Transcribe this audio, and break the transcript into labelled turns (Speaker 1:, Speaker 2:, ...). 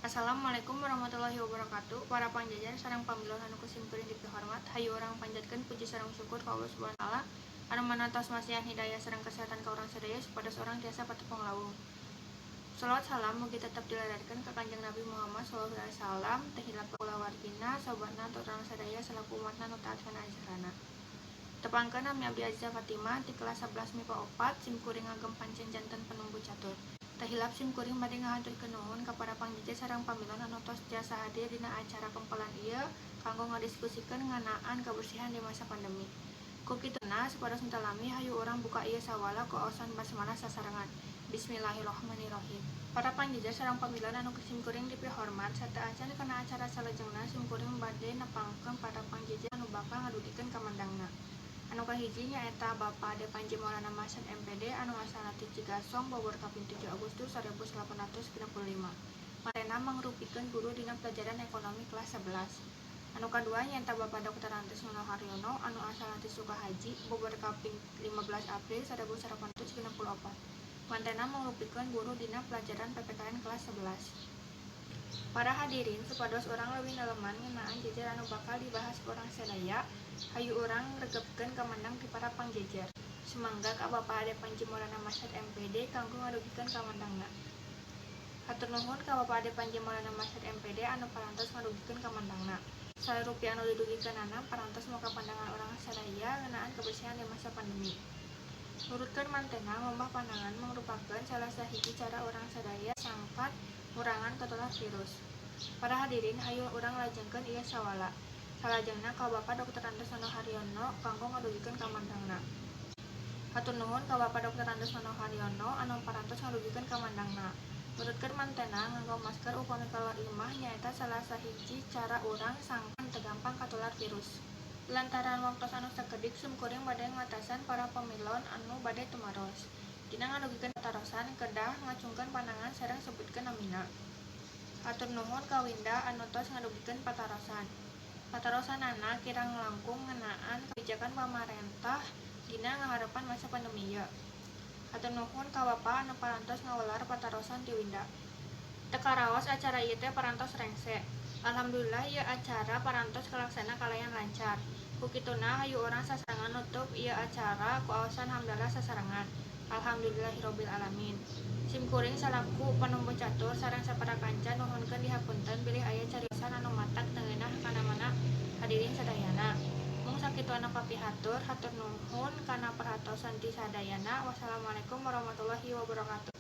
Speaker 1: Assalamualaikum warahmatullahi wabarakatuh. Para pangjajar sareng pamilon anu ku simkuring dipihormat, hayu urang panjatkeun puji sareng syukur ka Allah Subhanahu wa Taala anu mana tos masihan hidayah sareng kesehatan ka urang sadaya supados urang tiasa patepang lawung. Salawat salam mugi tetep dilelerkeun ka Kanjeng Nabi Muhammad sallallahu alaihi wasallam, teu hilap ka kulawargina, sobatna, tur urang sadaya salaku umatna nu taat kana ajaranna. Tepangkeun, nami abdi Aziza Fatimah ti kelas 11 MIPA 4, simkuring ngagem pancen janten panumbu catur. Teu hilap simkuring bade ngahaturkeun nuhun ka para pangjajar sareng pamilon anu tos tiasa hadir dina acara kempelan ieu kanggo ngadiskusikeun ngeunaan kebersihan di masa pandemi. Ku kituna, supados henteu lami, hayu urang buka ieu sawala ku aosan basmalah sasarengan. Bismillahirrahmanirrahim. Para pangjajar sareng pamilon anu simkuring dipihormat, sateuacan kana acara salajengna, simkuring bade nepangkeun para pangjajar anu bakal ngadugikeun kamandangna. Anu kahiji nyaeta Bapak Ade Panji Maulana Masyad M.Pd anu asalna ti Cigasong, Bogor, kaping 7 Agustus 1865. Mantenna mangrupikeun guru dina pelajaran ekonomi kelas 11. Anu kadua nyaeta Bapak Drs. Nono Haryono anu asalna ti Sukahaji, Bogor, kaping 15 April 1864. Mantenna mangrupikeun guru dina pelajaran PPKN kelas 11. Para hadirin, supados urang leuwih neleman ngeunaan jejer anu bakal dibahas ku urang sadaya, hayu urang regepkeun kamandang ti para pangjejer. Sumangga ka Bapak Ade Panji Maulana Masyad M.Pd kanggo ngadugikeun kamandangna. Hatur nuhun ka Bapak Ade Panji Maulana Masyad M.Pd anu parantos ngadugikeun kamandangna. Sarupi anu didugikeunana parantos muka pandangan urang sadaya ngeunaan kebersihan di masa pandemi. Nurutkeun mantenna, ngumbah panangan mangrupakeun salah sahiji cara urang sadaya sangkan ngurangan katular virus. Para hadirin, hayu urang lajengkeun ieu sawala. Salajengna ka Bapak Drs. Nono Haryono kanggo ngadugikeun kamandangna. Hatur nuhun ka Bapak Drs. Nono Haryono anu parantos ngadugikeun kamandangna. Nurutkeun mantenna, nganggo masker upami kaluar imah nyaeta salah sahiji cara urang sangkan teu gampang katular virus. Lantaran waktos anu sakedik, simkuring bade ngatasan para pamilon anu bade tumaros. Dina ngadugikeun patarosan kedah ngacungkeun panangan sareng sebutkeun namina. Hatur nuhun ka Winda anu tos ngadugikeun patarosan. Patarosanana kirang langkung ngeunaan kebijakan pamarentah dina ngaharepan masa pandemi ieu. Hatur nuhun ka Bapa anu parantos ngawelar patarosan ti Winda. Teu karaos acara ieu teh parantos rengse. Alhamdulillah, ieu acara parantos kalaksana kalayan lancar. Ku kituna, hayu urang sasarengan nutup ieu acara ku aosan hamdalah sasarengan. Alhamdulillahirabbil alamin. Simkuring salaku panumbu catur sareng sapara kanca nuhunkeun dihapunten bilih aya cariosan anu matak teu ngeunah kana mana hadirin sadayana. Mung sakitu anu kapihatur, hatur nuhun kana perhatosan ti sadayana. Wassalamualaikum warahmatullahi wabarakatuh.